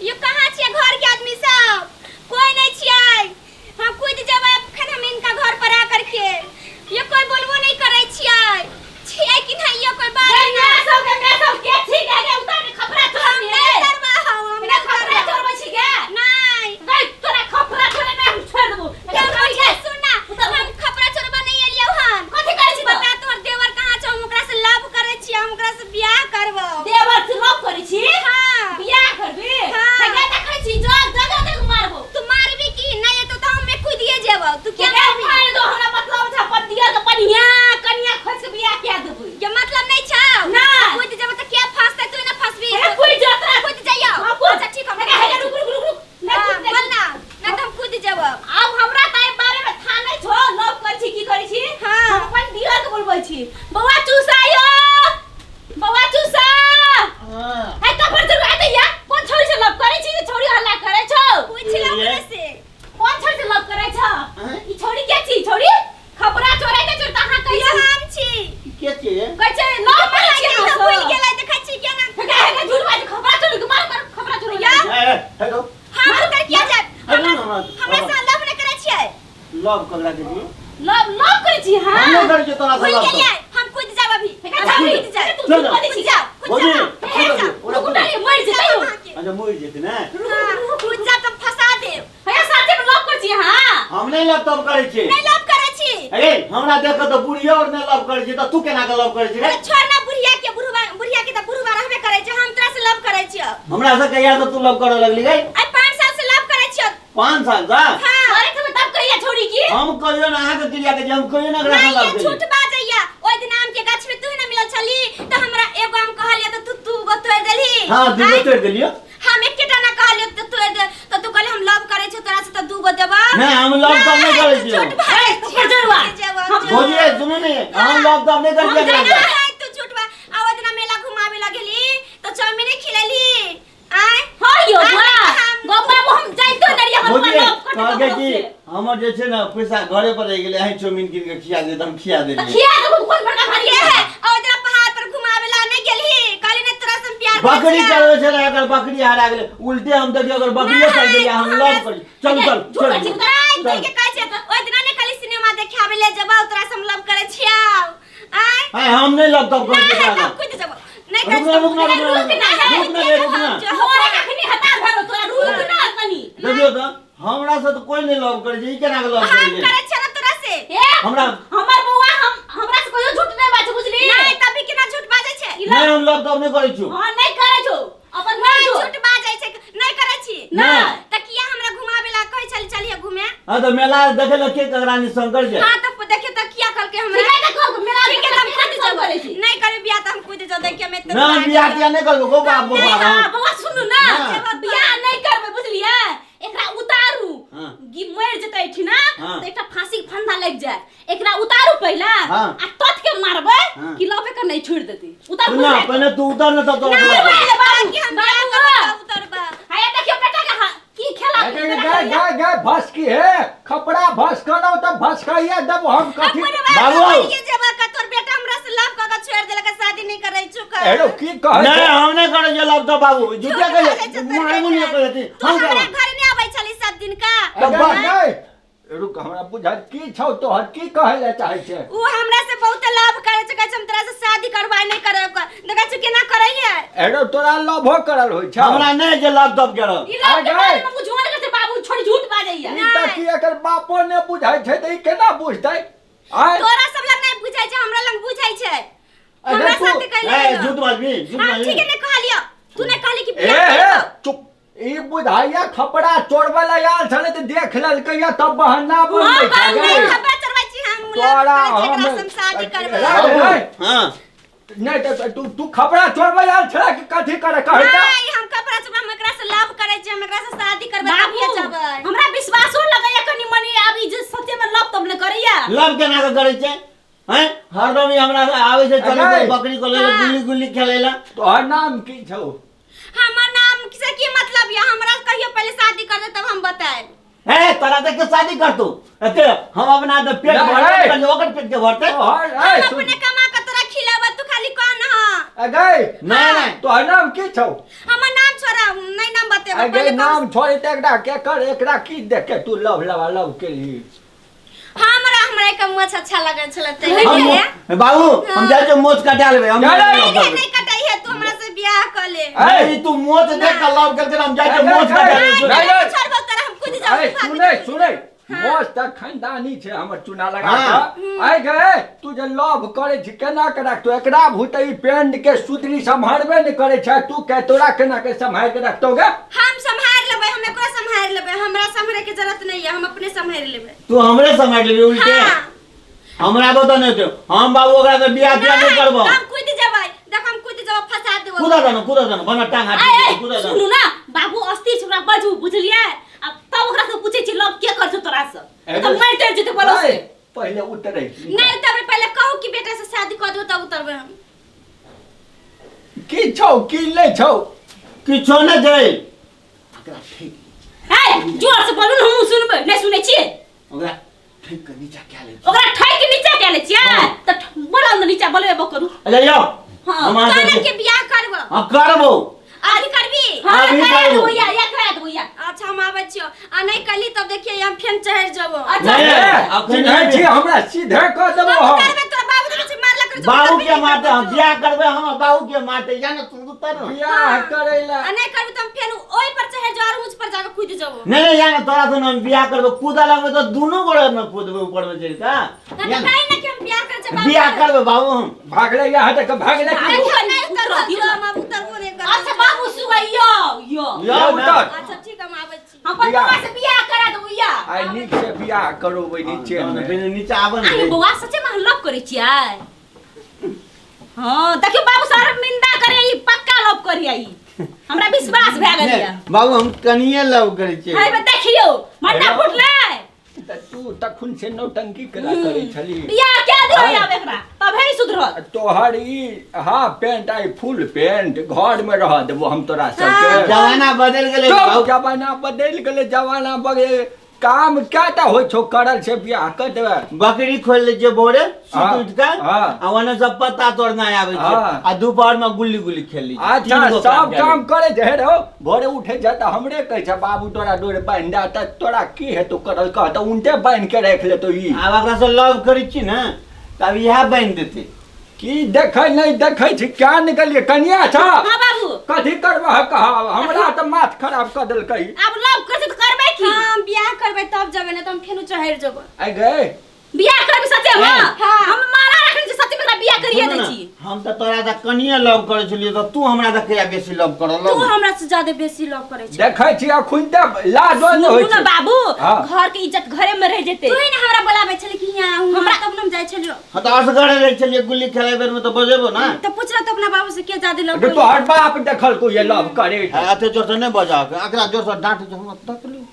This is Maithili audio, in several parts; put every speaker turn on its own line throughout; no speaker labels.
यो कहाँ छियै घर के आदमी सब? कोई नहीं छियै। हम कूद जेबै अखन हम इनका घर पर आ करके। यो कोई बोलबो नहीं करै छियै। छियै कि नहीं यो कोई बात
गै
नहीं।
मैं सब के मैं सब के छी गे गे उतार के खपरा
हम
चोरबी
नहीं
रे
उतरबा हम
हम
नहीं
खपरा
उतरबा।
चोरबै छी गे
नहीं।
गै तोरा खपरा चोरे में हम छोड़ देबो।
तोर भैया सुन ना, हम खपरा चोरबा नहीं एलियौ हन।
कथी करै छी?
बता तोहर देवर कहाँ छौ? हम ओकरा से लव करै छियै, हम ओकरा से बियाह करबौ।
देवर से लव करै छी?
हाँ।
बियाह करबी?
हाँ।
गे देखै छी जग जग जग मारबो।
तू मारबी की नहीं एतो तो हम कूदिए जेबौ। तू
क्या
क्या मारबी?
मार दो हमरा मतलब छै अपन दियर के बढ़िया कनिया खोज के बियाह किया देबै।
के मतलब नहीं छौ?
ना।
कूद जेबौ त के फंसतै? तू ना फंसबी।
हे कूद जो तोरा।
कूद जइयौ।
हाँ, कूद।
अच्छा ठीक हम
हे हे रुक रुक रुक रुक नहीं
हाँ,
कूद नहीं।
बोल ना ना त हम कूद जेबौ।
आब हमरा त एहि बारे में था नहीं छो लव करै छी की करै छी।
हाँ।
हम अपन दियर के बोलबै छी बौआ चूसा यो बौआ चूसा।
हाँ।
हे कपर जरूर आते या कोन छोरी से लव करै छी? छोरी हल्ला करै छौ।
पूछ लो ओकरा से।
कोन छोरी से लव करै छौ?
आँय?
ई छोरी के छी? छोरी खपरा चोरै के चोर त अहाँ कहै
यो
छी।
हम छी।
के छियै?
कहै छै लव करै छी
अहाँ
अहाँ
भूल
सब।
गेलै देखै छी केना।
हे हे झूठ बाज खपरा चोर के मार मार खपरा चोर।
या?
ए, ए, हेलो।
हम उतर किया जाब?
हेलो,
हमरा
हमरा
हमरा से लव नहीं करै छियै।
लव ककरा के छी?
लव लव करै छी हां।
हम नहि करै छियै तोरा से
भूल
लव।
गेलियै हम कूद जाब अभी।
हे
हम
छौरी,
कूद जाब।
तू
चल
झूठ बाजै
कूद
छी।
जाब कूद
भौजी,
जाब।
कूद
हे
जाब, ओकरा
रुकू
कूद।
ना रे, मरि जेतै यौ।
अच्छा मरि जेतै ने।
हाँ, कूद जाब त फंसा देब।
हे साथे में लव करै छी हां।
हम नहि लव तब करै छियै।
नहीं लव करै छी।
अरे हमरा देख के तऽ बुढ़ियो और नहि लव करै छै तऽ तू केना के लव करै छी रे?
अरे छोड़ ना बुढ़िया के, बुढ़वा बुढ़िया के त बुढ़वा रहबे करै छै। हम तोरा से लव करै छियौ।
हमरा से कहिया से तू लव करऽ लगली गई?
आइ 5 साल से लव करै छियौ।
5 साल से?
हाँ।
अरे तुम तब कहिया छोड़ी की?
हम कहियो ना अहाँके क्रिया के जे हम कहियो ना एकरा से
नहीं
लव
ये
केलियै।
झूठ बाजैया। ओइ दिन आम के गाछ में तू ना मिलल छली त हमरा एगो आम कहलियै त तू दू गो तोड़ देलही।
हाँ, दू गो
आइ
तोड़ देलियौ।
हम एकेटा ना कहलियौ त तोड़ दे त तू कहली हम लव करै छियौ तोरा से त दू गो देबौ।
नहीं, हम लव तब नहीं करै छियौ।
झूठ बाजै
ए,
छियौ।
झूठ बाजै।
जेबौ,
हम-
झूठ।
भौजी, ए, सुनू ने, हम लव तब नहीं करै छियै एकरा से।
नहीं, तू झूठ बा। आ ओइ दिना मेला घुमाबे लगेली त चाउमीन खिलेली। आय
हां यो
आय,
बा
हम-
गो बाबू हम जाइतो नहीं रहियै, हम
भौजी,
लव करते
कहलकै
ककरो
कि
से।
हमर जे छै ने पैसा घरे पर रहि गेलै, अहीं चाउमीन कीन के खिया दे त हम खिया
तऽ
देलियै।
खिया देबो कोन बड़का भारी
ये है और इधर पहाड़ पर घुमावे ला नहीं गेलही कहली ने तोरा से हम प्यार करै
बकरी
छियौ।
चलबै छलै अगर बकरी हरा गेलै उल्टे हम देखियौ अगर बकरियो चल गेलै हम लव करी। चलू चल
झूठ
चल
बाजै छी,
नहीं,
चल।
ठीक है, कहै छै ओइ दिना ने खाली सिनेमा देखावे ले जेबौ तोरा से हम लव करै छियौ। आय
आय हम नहीं लव तब करै
नहीं
छियै
है
तोरा
तब
से।
कूद जेबौ। नहीं करै
रुकना
छियौ।
रुकना रुकना
रुक ना,
रुकना रुकना रे रुकना।
तोरा कखनी हतार भरो तोरा रुक ना कनी।
देखियौ तऽ हमरा से तऽ कोई नहीं लव करै छै ई केना के लव
हम
करै छै?
करै छियौ ना तोरा से।
ए
हमरा
हमर बौआ हम हमरा से कहियो झूठ नहीं बाजै बुझली।
नहीं तभी केना झूठ बाजै छै?
नहीं हम लव तब नहीं करै छियौ।
हां नहीं करै छौ अपन मर
नहीं
जो।
झूठ बाजै छै नहीं करै छी।
नहीं।
त किया हमरा घुमावे ला कहै छली चलिए घुमे?
हाँ तऽ मेला देखै लए के ककरा नि शंकर छै।
हां त देखिए त किया कहलकै हमरा?
ठीक है त कहलकै मेला
ठीक है त हम
देखे
कूद
सब
जेबौ।
करै छी।
नहीं करबी बियाह त हम कूद जेबौ देखिए हम एते
ना बियाह तियाह नहीं करबो गो बाप गो
नहीं
बाप।
हां बौआ सुनू ना
हाँ।
बियाह नहीं करबै बुझलियै एकरा उतारू
हाँ।
गी मर जेतै एठिना
हाँ।
त एकटा फांसी के फंदा लग जाए एकरा उतारू पहिला
हाँ।
आ तत के मारबै
हाँ।
कि लबे के नहीं छोड़ देतै उतारू
सुन ना पहले तू उतर ना तब तोरा
नहीं,
लव
बाबू,
करबो।
बाबू,
कि हम बियाह
बाबू।
करबै तब उतरबै।
हाय देखियो बेटा के की खेला
अरे गाय गाय गाय भसकी है खपड़ा भसकनो त भसकाइया दब हम कथी
बुढ़वा
बाबू।
मरिए जेबा का तोर बेटा हमरा से लव कऽ के छोड़ देलक शादी नहीं करै छौ कर।
एरो की कहै
नहीं
छै?
हम नहीं करै छियै लव तब बाबू झूठे
झूठ बाजै छै
कहै
तोर
मारबो नहीं
बेटा।
करै छी
तू
हम
हमरा
करब।
घर नहीं आबै छली सब दिन का।
अरे
तब बस।
नहीं रुक हमरा बुझल की छौ तोहर की कहै ले चाहै छै?
उ हमरा से बहुत लव करै छै कहै छै हम तोरा से शादी करबाय नहीं करब देखै छी केना करै है।
एरो तोरा लभो करल होइ छौ?
हमरा नहीं जे लव तब करब।
ई लव के
अरे।
बारे में बुझबो नहीं करै छै बाबू छोड़ी झूठ बाजैया।
ई त की एकर बापो ने बुझै छै त ई केना बुझतै? आय
तोरा सब लग नहीं बुझै छै हमरा लग बुझै छै।
अरे
हमरा
तू-
साथे कैले
ए झूठ बाजबी झूठ
हां
बाजबी।
ठीक है ने कहलियो तू ने कहली कि
ए
बियाह
हे
करबौ।
चुप ई बुझाइया खपड़ा चोरबै लए आयल छलै तऽ देख लेलकैया तब बहाना बनबै छै
हम
गै।
नहीं खपड़ा चोरबै छी हम लव
तोरा
करै छी
हम
एकरा से हम शादी करबै।
राय, राय।
हाँ
नहि तऽ तू तू खपड़ा चोरबै आयल छलै कि कथी करे कहै तऽ
नहीं हम कपड़ा चोरबै हम एकरा से लव करै छी हम एकरा से शादी करबै
बाबू
तभिए जेबै।
हमरा विश्वासो लगैया कनी मनी आब ई जे सच्चे में लव तब ने करैया।
लव केना के करै छै? हैं हरदम ई हमरा से आबै छै चलै
अरे।
बकरी को ले गुल्ली गुल्ली खेलै ला।
तोहर नाम की छौ?
हमर नाम से की मतलब या हमरा कहियो पहले शादी कर दे तब हम बताएब।
ए तोरा देख के शादी कर तू एते हम अपना तो पेट
नहीं,
भरते
नहीं।
कर ओकर पेट के भरते।
तोहर
हम
ए सुन
अपने कमा के तोरा खिलाबा तू खाली कौन हां?
ए गै
नहीं नहीं
तोहर नाम की छौ?
हमर नाम नाम छोड़ा, नहीं नाम बतेबो।
आगे
पहले कम।
नाम छोड़े त एकरा के कर, एकरा की देख के तू लव लवा लव के ली?
हमरा हमरा के मोछ अच्छा लगै छलै ते।
हम बाबू, हम जाइ छियै मोछ कटा लेबै हम।
जा, जा,
लव
नहीं
करबै।
नहीं कटाई है, तू हमरा से बियाह कर ले।
नहीं, तू मोछ देख के लव करके हम जाइ छियै मोछ कटा लेबै।
नहीं,
नहीं, नहीं।
छोड़बो तोरा, हम कूद जाबो।
अरे सुने सुने, मोछ त खानदानी छै हमर चुना लगा के आइ गे। तू जे लव करे छी केना के राखतो एकरा? भूत ई पेंट के सुतरी सम्हारबे ने करे छै, तू के तोरा केना के सम्हार के रखतो गे?
हम सम्हार लेबै, हम एकरा सम्हार लेबै। हमरा सम्हारे के जरूरत नहीं है, हम अपने सम्हार लेबै।
तू हमरे सम्हारि लेबी उल्टे?
हाँ।
हमरा बता नहीं तो हम बाबू ओकरा से बियाह तियाह नहीं करबो।
हम कूद जेबै, देख हम कूद जेबै, फंसा देबो।
कूदा जानो, कूदा जानो, बना टांग हाथ।
आय
कूदा जानो।
सुनू ना बाबू, अस्थिर छै, ओकरा बजू, बुझलियै? आ तब ओकरा से पूछै छी लव के कर छौ तोरा से, तऽ मरि तरि जेतै बोलो से।
ऐ, पहिले उतरे।
नहीं उतरबै, पहले कहू कि बेटा से शादी कर दो तब उतरबै हम।
की छौ, की ले छौ?
किछो नहि छै, ओकरा फेंक।
ए जोर से बोलू ने, हमहूँ सुनबै। नहि सुनै छियै?
ओकरा फेंक के नीचा कए ले।
ओकरा ठोकि के नीचा कए लै छियै तऽ बोलाउ ने नीचा, बोलेबो करू।
अच्छा यौ।
हाँ।
हम अहाँ
कहना
सबके
के बियाह करबो।
हाँ, करबो।
अभी करबी?
हाँ।
अभी
करा
करबो।
देबो या, या करा देबो या।
अच्छा, हम आबै छियो आ नहीं कली तब देखिए हम फेन चढ़ जेबो।
अच्छा।
नहीं,
ए,
अखन
चिन्है
नहि।
छी हमरा, सीधे कह देबो।
हम
हम
उतरबै, तोरा बाबू के पीछे मारला कर।
बाबू के मारते? हम बियाह करबै, हम बाबू के मारते? या ने तू उतर न।
बियाह करै ला
आ नहीं करबी त हम फेन ओइ पर चढ़ जाबो और ऊंच पर जाके कूद जेबो।
नहीं नहीं, या ने तोरा से हम बियाह करबै, कूदा लगबै तऽ दुनू गोड़े में कूदबै ऊपर में चढ़ि कऽ।
त
या ने,
कहीं ना कि हम बियाह कर छै बाबू।
बियाह करबै बाबू हम।
भागले यहाँ तक भागले।
देखियो, नहीं
उतरऽ
उतरबो।
दियौ।
हम अब उतरबो नहीं करबो।
अच्छा बाबू, सुगा यो यो।
यौ
या
ने।
उतर।
अच्छा ठीक, हम आबै छी।
हम अपन
बियाह।
बौआ से बियाह करा देबो या।
आइ नीक से बियाह करोबै नीचे
हाँ,
मे।
पहिने नीचा आबऽ ने।
आइ बौआ, सच्चे में लव करै छियै? हाँ देखियौ बाबू, शर्मिंदा करे ई, पक्का लव करिया ई, हमरा विश्वास भए गेल या।
नहीं, बाबू, हम कनिये लव करै छियै।
हाय बे, देखियौ मन्ना
हेलो।
फुटलै।
तऽ तू तखन से नौटंकी केला करै छली?
बियाह कए दियौ
हाँ।
आब एकरा, तब हे सुधरत।
तोहर ई हाफ पेंट आ ई फुल पेंट घर में रह देबो हम तोरा सबके।
जमाना बदलि गेलै
तब
बाबू।
जमाना बदलि गेलै, जमाना बदलि, काम कएटा होइ छौ करल से बियाह कर देबै?
बकरी खोलि लै छियै भोरे सुति उठि कऽ
हाँ।
आ ओने सब पत्ता तोड़नाइ आबै छै
हाँ।
आ दुपहर में गुल्ली गुल्ली खेल लै छियै।
अच्छा।
तीन गो
सब
कए
काम करे छै। हे रौ, भोरे उठे छै तऽ हमरे कहै छै बाबू तोरा डोर बान्हि दे, तऽ तोरा की हेतौ करल? कह तऽ उनटे बान्हि के राखि लेतौ ई।
आब ओकरा से लव करै छी ने तऽ आब इएह बान्हि देतै।
की देखै नहि देखै छी? क्या निकलिए कनिया छ?
हाँ बाबू।
कथी करबह कह? हमरा तऽ माथ खराब कऽ देलकै।
आब लव करै छै तऽ करबै की?
हम बियाह करबै तब जेबै, नहीं त हम फेनो चढ़ जेबो।
आइ गए।
बियाह करबै सच्चे में?
हाँ।
हम माला रखने छी, सच्चे में एकरा बियाह करिए
सुनू
दै
ने,
छी।
हम तऽ तोरा तऽ कनिये लव करै छलियै तऽ तू हमरा तऽ कहिया बेसी लव करऽ
तू
लव?
हमरा से ज्यादा बेसी लव करै छै।
देखै छी अखुन तऽ लाजो नहि होइ
सुनू ने
छै।
बाबू,
हाँ।
घर के इज्जत घरे में रह जेतै।
तू ही ने हमरा बोलाबै छलै कि हियाँ आउ,
हमरा-
तब ने हम जाइ छलियो।
हाँ तऽ असगरे रहै छलियै गुल्ली खेलै बेर में तऽ बजेबो ना।
तऽ पूछला तऽ अपना बाबू से के ज्यादा लव
अरे
करै।
तोहर बाप देखलको ये लव करे?
हाँ, एते जोर से नहि बजाओ, एकरा जोर से डांट जे हमरा तकलीफ।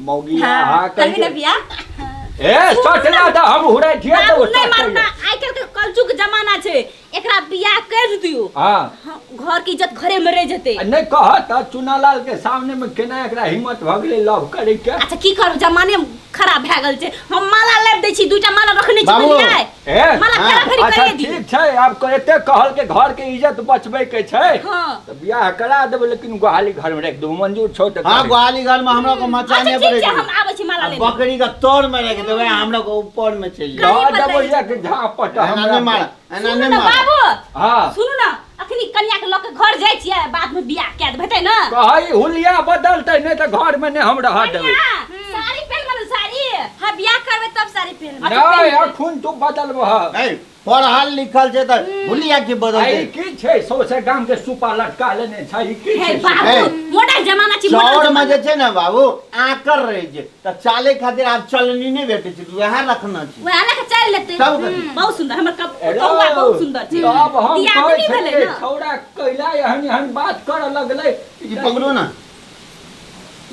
मौगी।
हाँ,
हाँ।
करबी ने बियाह?
ए सटला तऽ हम हुरै छियै तऽ
बाबू
ओ
नहि
सटैया।
मारना, आइ काल्हि के कलयुग जमाना छै, एकरा बियाह कर दियौ।
हाँ।
हाँ, घर के इज्जत घरे में रह जेतै।
आ नहि कह तऽ चुनालाल के सामने में केना एकरा हिम्मत भऽ गेलै लव करे के?
अच्छा की करू, जमाने खराब भए गेल छै। हम माला लाबि दै छी, दूटा माला रखने छी।
बाबू।
बुझलियै?
ए
माला
हाँ,
फेरा फेरी
अच्छा
करिए दियौ।
ठीक छै, आब एते कहल के घर के इज्जत बचबै के छै
हाँ।
तऽ बियाह करा देबै, लेकिन गोहाली घर में राखि देबो, मंजूर छौ तऽ?
हाँ।
करी।
ग्वाली घर में हमरा को मचा
अच्छा
नहीं
ठीक
पड़े।
छै, हम आबै छी माला लेने।
बकरी के तर में रख देबै, हमरा को ऊपर में चलि जाए।
दऽ देबो एक झापट।
एना
हमरा
नहि मार, एना
सुनू
नहि
ने
मार।
बाबू।
हाँ।
सुनू ने, अखनी कनिया के लऽ के घर जाइ छियै, बाद में बियाह कए देबै ने।
कहै हुलिया बदलतै नहि तऽ घर में नहि हम रहऽ देबै।
कनिया, साड़ी पहिन लेबै साड़ी।
हाँ, बियाह करबै तब साड़ी पहिनबै।
नहि, अखुन तू बदलबह।
नहीं, पढ़ल लिखल छै तऽ भुलिया की बदल
आ ई
दे।
की छै? सौंसे गाम के सुपा लटका लेने छै, ई की
हे
छै?
बाबू,
हे।
मॉडल जमाना छी, मॉडल
चाउर में
जमाना।
जे छै ने बाबू, आकर रहै छै तऽ चाले खातिर आब चलनी नहि भेटै छै, वएह रखना छै।
वएह लऽ के चलि लेतै।
तब कथी?
बहुत सुंदर हमर कप
एरो,
कौआ बहुत सुंदर छै।
तब हम
दियादनी
कहै
भेलै
छलियै
ने।
छौड़ा कैला एहन एहन बात करऽ लगलै?
ई पकड़ू ने।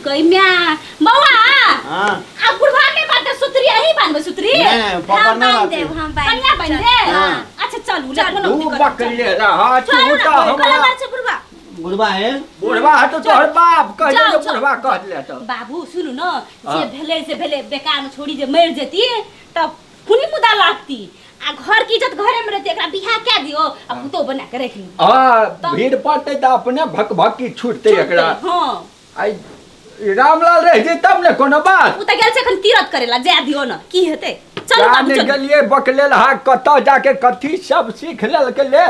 गई म्या बौआ।
हाँ।
आ बुढ़वा के बात सुतरी अही बांधबै सुतरी?
नहीं नहीं,
हम
पकड़ना
बान्हि
रहतै।
देब, हम बान्हि
कनिया
देब।
बान्हि दे।
हाँ।
अच्छा चलू ले, कोनो
दू
दिक्कत नहि।
बकरिये रह तू
चलू
तऽ
ने, कोला
हमरा
मार छै बुढ़वा।
बुढ़बा है।
बुढ़वा है तो तोहर बाप कह
जाओ,
दे।
जाओ।
बुढ़वा कह दिले तऽ
बाबू सुनू न, जे
हाँ।
भेलै से भेलै, बेकार में छोड़ी जे मरि जेती तब खुनी मुदा लागती आ घर की इज्जत घरे में रहती। एकरा बियाह कै दियो आ पुतोह बना के रख ली।
हाँ, भीड़ पड़तै तऽ अपने भकभकी छूटतै एकरा।
हाँ।
आई रामलाल रह जे तब ने कोनो बात।
उ त गेल छै एखन तीरथ करेला, जाय दियो न, की हेतै। चलू बाबू,
जाने
चलू।
गेलिए बकलेल हा कतऽ जाके कथी सब सीख लेलकै ले।